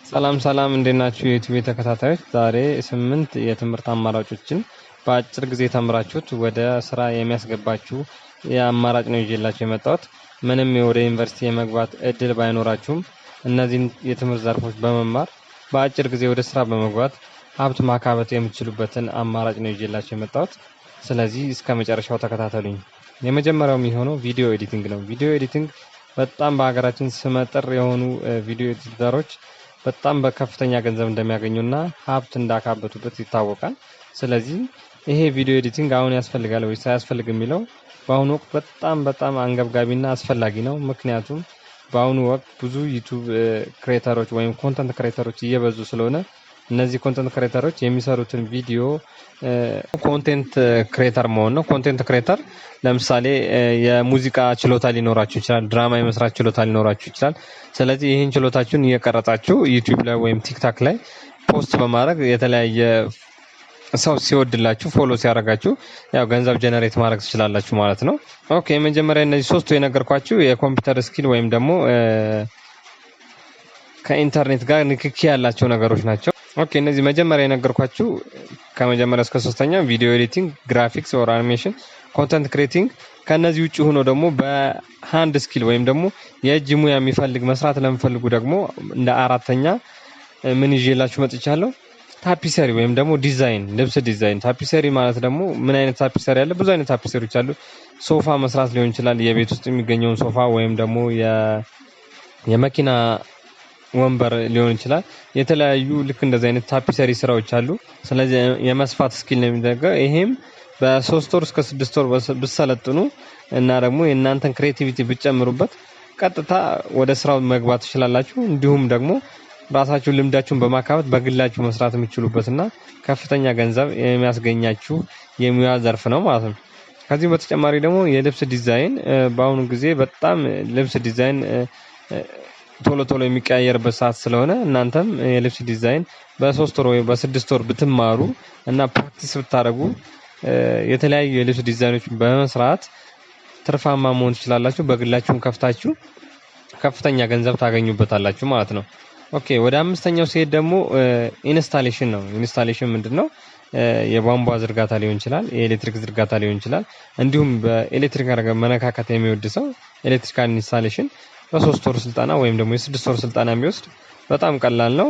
ሰላም ሰላም፣ እንዴት ናችሁ የዩቲዩብ ተከታታዮች? ዛሬ 8 የትምህርት አማራጮችን በአጭር ጊዜ ተምራችሁት ወደ ስራ የሚያስገባችሁ የአማራጭ ነው ይዤላችሁ የመጣሁት። ምንም ወደ ዩኒቨርሲቲ የመግባት እድል ባይኖራችሁም እነዚህን የትምህርት ዘርፎች በመማር በአጭር ጊዜ ወደ ስራ በመግባት ሀብት ማካበት የምትችሉበትን አማራጭ ነው ይዤላችሁ የመጣሁት። ስለዚህ እስከ መጨረሻው ተከታተሉኝ። የመጀመሪያው የሚሆነው video editing ነው። Video editing በጣም በሀገራችን ስመጥር የሆኑ video editor ኦች በጣም በከፍተኛ ገንዘብ እንደሚያገኙና ሀብት እንዳካበቱበት ይታወቃል። ስለዚህ ይሄ video editing አሁን ያስፈልጋል ወይስ አያስፈልግም የሚለው በአሁኑ ወቅት በጣም በጣም አንገብጋቢና አስፈላጊ ነው። ምክንያቱም በአሁኑ ወቅት ብዙ YouTube creator ኦች ወይም content creator ኦች እየበዙ ስለሆነ እነዚህ content creator ኦች የሚሰሩትን ቪዲዮ content creator መሆን ነው። Content creator ለምሳሌ የሙዚቃ ችሎታ ሊኖራችሁ ይችላል፣ ድራማ የመስራት ችሎታ ሊኖራችሁ ይችላል። ስለዚህ ይህን ችሎታችሁን እየቀረጻችሁ YouTube ላይ ወይም TikTok ላይ post በማድረግ የተለያየ ሰው ሲወድላችሁ፣ follow ሲያደርጋችሁ ያው ገንዘብ generate ማድረግ ትችላላችሁ ማለት ነው። Okay፣ የመጀመሪያ እነዚህ ሶስቱ የነገርኳችሁ የኮምፒውተር skill ወይም ደግሞ ከኢንተርኔት ጋር ንክኪ ያላቸው ነገሮች ናቸው። Okay፣ እነዚህ መጀመሪያ የነገርኳችሁ ከመጀመሪያ እስከ ሶስተኛ video editing፣ graphics or animation፣ content creating። ከነዚህ ውጭ ሆኖ ደግሞ በ hand skill ወይም ደግሞ የእጅ ሙያ የሚፈልግ መስራት ለሚፈልጉ ደግሞ እንደ አራተኛ ምን ይዤላችሁ መጥቻለሁ? Tapestry ወይም ደግሞ ዲዛይን፣ ልብስ ዲዛይን። Tapestry ማለት ደግሞ ምን አይነት tapestry አለ? ብዙ አይነት tapestry ዎች አሉ። ሶፋ መስራት ሊሆን ይችላል። የቤት ውስጥ የሚገኘውን ሶፋ ወይም ደግሞ የመኪና ወንበር ሊሆን ይችላል። የተለያዩ ልክ እንደዚህ አይነት tapestry ስራዎች አሉ። ስለዚህ የመስፋት skill ነው የሚደረገው። ይሄም በ3 ወር እስከ 6 ወር ብትሰለጥኑ እና ደግሞ የእናንተን creativity ብትጨምሩበት ቀጥታ ወደ ስራው መግባት ትችላላችሁ። እንዲሁም ደግሞ ራሳችሁን ልምዳችሁን በማካበት በግላችሁ መስራት የምትችሉበትና ከፍተኛ ገንዘብ የሚያስገኛችሁ የሙያ ዘርፍ ነው ማለት ነው። ከዚህም በተጨማሪ ደግሞ የልብስ ዲዛይን፣ በአሁኑ ጊዜ በጣም ልብስ ዲዛይን ቶሎ ቶሎ የሚቀያየርበት ሰዓት ስለሆነ እናንተም የልብስ ዲዛይን በ3 ወር ወይም በ6 ወር ብትማሩ እና practice ብታደርጉ የተለያዩ የልብስ ዲዛይኖች በመስራት ትርፋማ መሆን ትችላላችሁ። በግላችሁም ከፍታችሁ ከፍተኛ ገንዘብ ታገኙበታላችሁ ማለት ነው። Okay፣ ወደ አምስተኛው ሲሄድ ደግሞ installation ነው። Installation ምንድን ነው? የቧንቧ ዝርጋታ ሊሆን ይችላል፣ የኤሌክትሪክ ዝርጋታ ሊሆን ይችላል። እንዲሁም በኤሌክትሪክ መነካካት የሚወድ ሰው electrical installation በ3 ወር ስልጠና ወይም ደግሞ የ6 ወር ስልጠና የሚወስድ በጣም ቀላል ነው።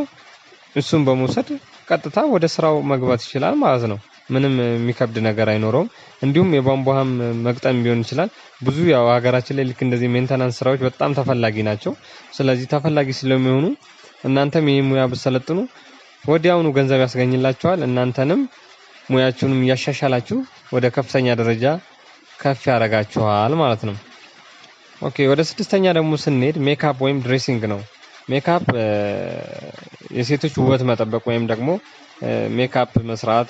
እሱን በመውሰድ ቀጥታ ወደ ስራው መግባት ይችላል ማለት ነው። ምንም የሚከብድ ነገር አይኖረውም። እንዲሁም የቧንቧ ውሃም መግጠም ሊሆን ይችላል። ብዙ ያው ሀገራችን ላይ ልክ እንደዚህ maintenance ስራዎች በጣም ተፈላጊ ናቸው። ስለዚህ ተፈላጊ ስለሚሆኑ እናንተም ይህን ሙያ ብትሰለጥኑ ወዲያውኑ ገንዘብ ያስገኝላችኋል። እናንተንም ሙያችሁንም እያሻሻላችሁ ወደ ከፍተኛ ደረጃ ከፍ ያደርጋችኋል ማለት ነው። Okay፣ ወደ ስድስተኛ ደግሞ ስንሄድ ሜካፕ ወይም dressing ነው። ሜካፕ የሴቶች ውበት መጠበቅ ወይም ደግሞ ሜካፕ መስራት፣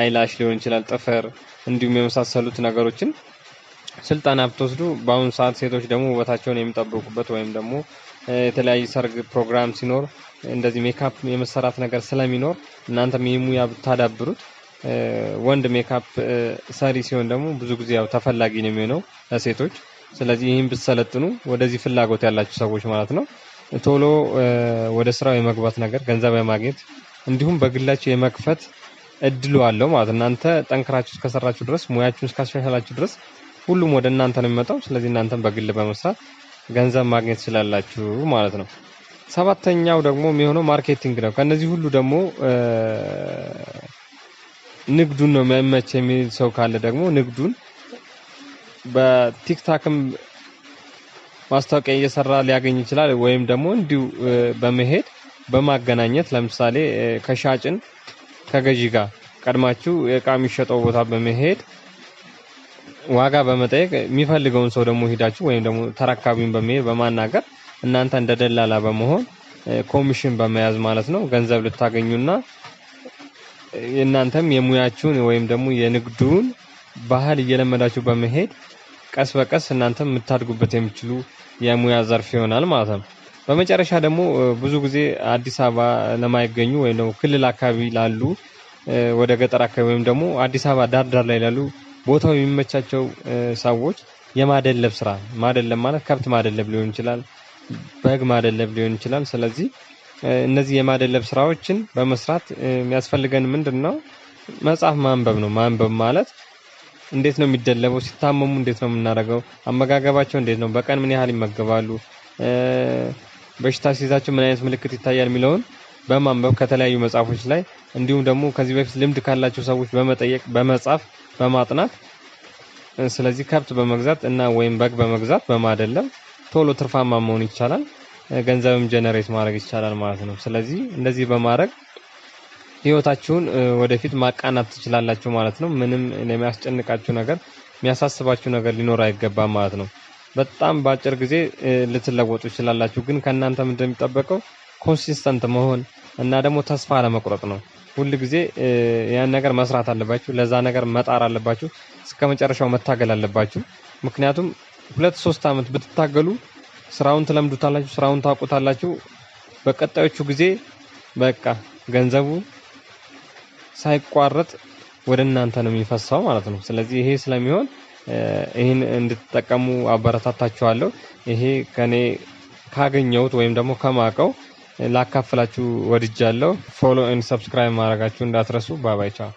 eyelash ሊሆን ይችላል፣ ጥፍር እንዲሁም የመሳሰሉት ነገሮችን ስልጠና ብትወስዱ፣ በአሁኑ ሰዓት ሴቶች ደግሞ ውበታቸውን የሚጠብቁበት ወይም ደግሞ የተለያዩ ሰርግ ፕሮግራም ሲኖር እንደዚህ ሜካፕ የመሰራት ነገር ስለሚኖር እናንተም ይህ ሙያ ብታዳብሩት፣ ወንድ ሜካፕ ሰሪ ሲሆን ደግሞ ብዙ ጊዜ ያው ተፈላጊ ነው የሚሆነው ለሴቶች። ስለዚህ ይህን ብትሰለጥኑ ወደዚህ ፍላጎት ያላችሁ ሰዎች ማለት ነው ቶሎ ወደ ስራው የመግባት ነገር፣ ገንዘብ የማግኘት እንዲሁም በግላችሁ የመክፈት እድሉ አለው ማለት ነው። እናንተ ጠንክራችሁ እስከሰራችሁ ድረስ፣ ሙያችሁን እስካሻሻላችሁ ድረስ ሁሉም ወደ እናንተ ነው የሚመጣው። ስለዚህ እናንተም በግል በመስራት ገንዘብ ማግኘት ትችላላችሁ ማለት ነው። ሰባተኛው ደግሞ የሚሆነው marketing ነው። ከነዚህ ሁሉ ደግሞ ንግዱን ነው የሚመች የሚል ሰው ካለ ደግሞ ንግዱን በ TikTok ም ማስታወቂያ እየሰራ ሊያገኝ ይችላል። ወይም ደግሞ እንዲሁ በመሄድ በማገናኘት፣ ለምሳሌ ከሻጭን ከገዢ ጋር ቀድማችሁ እቃ የሚሸጠው ቦታ በመሄድ ዋጋ በመጠየቅ፣ የሚፈልገውን ሰው ደግሞ ሂዳችሁ ወይም ደግሞ ተረካቢውን በመሄድ በማናገር፣ እናንተ እንደ ደላላ በመሆን ኮሚሽን በመያዝ ማለት ነው ገንዘብ ልታገኙና እናንተም የሙያችሁን ወይም ደግሞ የንግዱን ባህል እየለመዳችሁ በመሄድ ቀስ በቀስ እናንተም የምታድጉበት የሚችሉ የሙያ ዘርፍ ይሆናል ማለት ነው። በመጨረሻ ደግሞ ብዙ ጊዜ አዲስ አበባ ለማይገኙ ወይም ደግሞ ክልል አካባቢ ላሉ፣ ወደ ገጠር አካባቢ ወይም ደግሞ አዲስ አበባ ዳር ዳር ላይ ላሉ ቦታው የሚመቻቸው ሰዎች የማደለብ ስራ። ማደለብ ማለት ከብት ማደለብ ሊሆን ይችላል፣ በግ ማደለብ ሊሆን ይችላል። ስለዚህ እነዚህ የማደለብ ስራዎችን በመስራት የሚያስፈልገን ምንድነው? መጽሐፍ ማንበብ ነው። ማንበብ ማለት እንዴት ነው የሚደለበው? ሲታመሙ እንዴት ነው የምናደርገው? አመጋገባቸው እንዴት ነው? በቀን ምን ያህል ይመገባሉ? በሽታ ሲይዛቸው ምን አይነት ምልክት ይታያል የሚለውን በማንበብ ከተለያዩ መጽሐፎች ላይ፣ እንዲሁም ደግሞ ከዚህ በፊት ልምድ ካላቸው ሰዎች በመጠየቅ፣ በመጻፍ፣ በማጥናት፣ ስለዚህ ከብት በመግዛት እና ወይም በግ በመግዛት በማደለብ ቶሎ ትርፋማ መሆን ይቻላል። ገንዘብም generate ማድረግ ይቻላል ማለት ነው። ስለዚህ እንደዚህ በማድረግ ህይወታችሁን ወደፊት ማቃናት ትችላላችሁ ማለት ነው። ምንም የሚያስጨንቃችሁ ነገር፣ የሚያሳስባችሁ ነገር ሊኖር አይገባም ማለት ነው። በጣም በአጭር ጊዜ ልትለወጡ ትችላላችሁ። ግን ከእናንተ ምንድን የሚጠበቀው? Consistent መሆን እና ደግሞ ተስፋ አለመቁረጥ ነው። ሁል ጊዜ ያን ነገር መስራት አለባችሁ። ለዛ ነገር መጣር አለባችሁ። እስከ መጨረሻው መታገል አለባችሁ። ምክንያቱም 2-3 አመት ብትታገሉ ስራውን ትለምዱታላችሁ፣ ስራውን ታውቁታላችሁ። በቀጣዮቹ ጊዜ በቃ ገንዘቡ ሳይቋረጥ ወደ እናንተ ነው የሚፈሰው ማለት ነው። ስለዚህ ይሄ ስለሚሆን ይህን እንድትጠቀሙ አበረታታችኋለሁ። ይሄ ከኔ ካገኘሁት ወይም ደግሞ ከማቀው ላካፍላችሁ ወድጃለሁ። Follow and subscribe ማድረጋችሁ እንዳትረሱ። Bye bye፣ ቻው።